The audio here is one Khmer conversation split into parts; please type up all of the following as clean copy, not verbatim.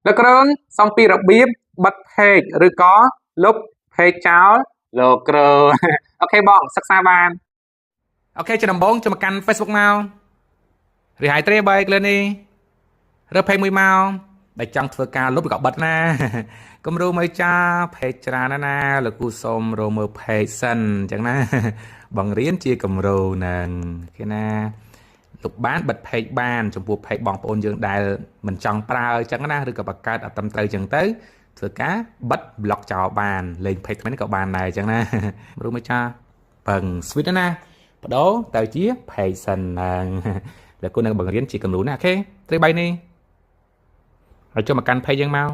លោកគ្រូសូមពីរបៀបបិទ page ឬក៏លុប page ចោលលោកគ្រូ OK បងសិក្សាបាន OK ជាដំបូងចូលមកកាន់ Facebook មករីហើយត្រី3ក្លឿននេះរើស page មួយមកដែលចង់ធ្វើការលុបឬក៏បិទណា គំរូមើលចា page ច្រើនណាស់ណាលោកគ្រូសូមរកមើល page សិនអញ្ចឹងណា បង្រៀនជាគំរូនឹងគេណាលុបបានបិទ page បានចំពោះ page បងប្អូនយើងដែលមិនចង់ប្រើអញ្ចឹងណាឬក៏បង្កើតអត់ត្រឹមត្រូវអញ្ចឹងទៅធ្វើការបិទ block ចោលបានលេង page ថ្មីនេះក៏បានដែរអញ្ចឹងណា រូមើលចាពឹង switch ណាបដូរទៅជា page សិនហ្នឹងលោកគ្រូនឹងបង្រៀនជាគំរូណា OK ត្រី3នេះហើយចូលមកកាន់ page យើងមក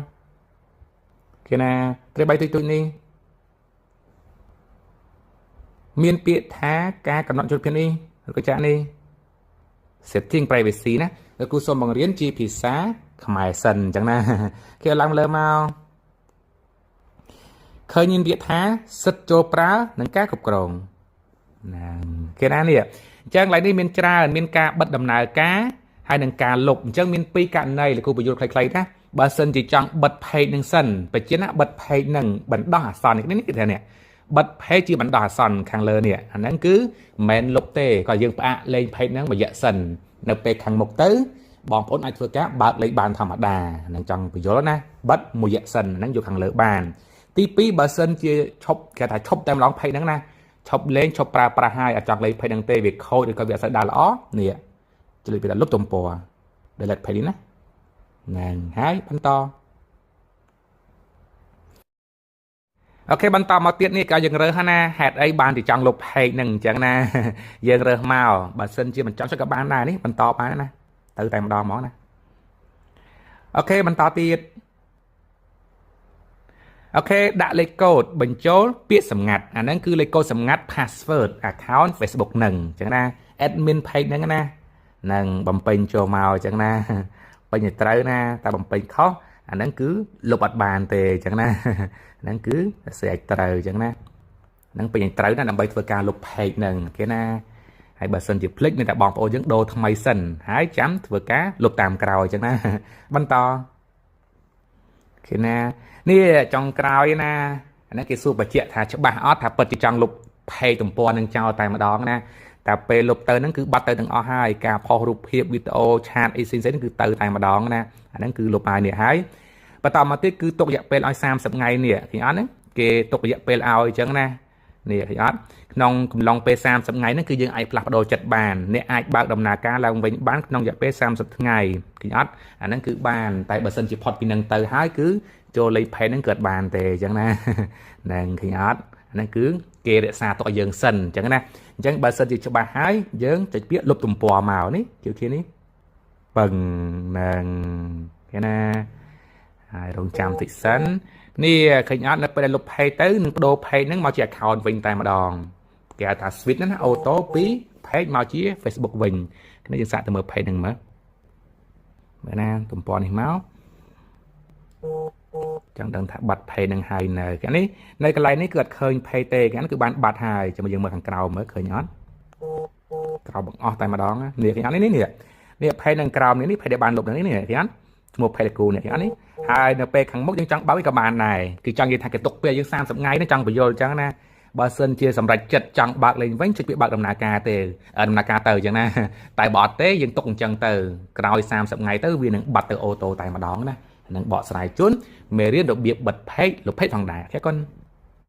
គេណាត្រី3ទុយទុយនេះមានពាក្យថាការកំណត់យុទ្ធភាពនេះឬក៏ចាក់នេះ setting privacy ណាលោកគ្រូសូមបង្រៀនជាភាសាខ្មែរសិនអញ្ចឹងណាគេឲ្យឡើងលើមកឃើញមានពាក្យថាសិទ្ធចូលប្រើនិងការគ្រប់គ្រងណាគេណានេះអញ្ចឹងឡើយនេះមានច្រើនមានការបិទដំណើរការហើយនឹងការលុបអញ្ចឹងមានពីរករណីលោកគ្រូបញ្យល់ខ្លីៗណាបើសិនជាចង់បិទ page នឹងសិនបច្ចេកណាបិទ page នឹងបណ្ដោះអាសន្ននេះគេថានេះបិទ page ជាបណ្ដោះអាសន្នខាងលើនេះអាហ្នឹងគឺមិនមែនលុបទេក៏យើងផ្អាកលេង page ហ្នឹងរយៈសិននៅពេលខាងមុខទៅបងប្អូនអាចធ្វើការបើកលេខបានធម្មតានឹងចង់បញ្យល់ណាបិទមួយរយៈសិនហ្នឹងយកខាងលើបានទី2បើសិនជាឈប់គេថាឈប់តែម្ដង page ហ្នឹងណាឈប់លេងឈប់ប្រើប្រាស់ហើយអត់ចង់លេង page ហ្នឹងទេវាខូចឬក៏វាអត់សូវដើរល្អនេះចុចពីលុបទំព័រ delete page នេះណាហ្នឹងហើយបន្ត OK បន្តមកទៀតនេះក៏យើងរើសណាហេតុអីបានទីចង់លុប page ហ្នឹងអញ្ចឹងណាយើងរើសមកបើសិនជាមិនចង់ចុចក៏បានដែរនេះបន្តបានណាទៅតែម្ដងហ្មងណា OK បន្តទៀត OK ដាក់លេខកូដបញ្ចូលពាក្យសម្ងាត់អាហ្នឹងគឺលេខកូដសម្ងាត់ password account Facebook ហ្នឹងអញ្ចឹងណា admin page ហ្នឹងណានឹងបំពេញចូលមកអញ្ចឹងណាពេញឲ្យត្រូវណាតែបំពេញខុសអាហ្នឹងគឺលុបអត់បានទេអញ្ចឹងណាហ្នឹងគឺសេឲ្យត្រូវអញ្ចឹងណាហ្នឹងពេញឲ្យត្រូវណាដើម្បីធ្វើការលុប page ហ្នឹងគេណាហើយបើសិនជាភ្លេចមានតែបងប្អូនយើងដូរថ្មីសិនហើយចាំធ្វើការលុបតាមក្រោយអញ្ចឹងណាបន្តគេណានេះចុងក្រោយណាអានេះគេសួរបញ្ជាក់ថាច្បាស់អត់ថាពិតជាចង់លុប page ទំព័រនឹងចោលតែម្ដងណាតែពេលលុបទៅហ្នឹងគឺបាត់ទៅទាំងអស់ហើយការផុសរូបភាពវីដេអូ chat អីផ្សេងៗគឺទៅតែម្ដងណាអាហ្នឹងគឺលុបហើយនេះហើយបន្តមកទៀតគឺទុករយៈពេលឲ្យ30ថ្ងៃនេះឃើញអត់ហ្នឹងគេទុករយៈពេលឲ្យអញ្ចឹងណានេះឃើញអត់ក្នុងកំឡុងពេល30ថ្ងៃហ្នឹងគឺយើងអាចផ្លាស់ប្ដូរចិត្តបានអ្នកអាចបើកដំណើរការឡើងវិញបានក្នុងរយៈពេល30ថ្ងៃឃើញអត់អាហ្នឹងគឺបានតែបើសិនជាផុតពីនឹងទៅហើយគឺចូលលេខ page ហ្នឹងកើតបានទេអញ្ចឹងណាហ្នឹងឃើញអត់អាហ្នឹងគឺគេរក្សាទុកឲ្យយើងសិនអញ្ចឹងណាអញ្ចឹងបើសិនជាច្បាស់ហើយយើងចុចពាក្យលុបទំព័រមកនេះជឿគ្នានេះពឹងនឹងគេណាហើយរងចាំតិចសិននេះឃើញអត់នៅពេលដែលលុប page ទៅនឹងបដូរ page ហ្នឹងមកជា account វិញតែម្ដងគេហៅថា switch ណា auto ពី page មកជា Facebook វិញនេះយើងសាកទៅមើល page ហ្នឹងមើលមើលណាទំព័រនេះមកចង់ដឹងថាបាត់ page នឹងហើយនៅគេនេះនៅកន្លែងនេះគឺអត់ឃើញ page ទេគេគឺបានបាត់ហើយចាំយើងមើលខាងក្រៅមើលឃើញអត់ក្រៅបង្អស់តែម្ដងនេះឃើញអត់នេះនេះនេះ page នឹងក្រោមនេះនេះ page ដែលបានលុបនេះនេះឃើញអត់ឈ្មោះ page គូនេះឃើញអត់នេះហើយនៅពេលខាងមុខយើងចង់បើកក៏បានដែរគឺចង់និយាយថាគេទុកពេលយើង30ថ្ងៃនេះចង់បញ្យល់អញ្ចឹងណាបើសិនជាសម្រេចចិត្តចង់បើកលេងវិញចុចពាក្យបើកដំណើរការទេដំណើរការទៅអញ្ចឹងណាតែបើអត់ទេយើងទុកអញ្ចឹងទៅក្រោយ30ថ្ងៃទៅវានឹងបាត់ទៅ auto តែម្ដងណានឹងបកស្រាយជូនមេរៀនរបៀបបិទ page លុប page ផងដែរ OK កូន។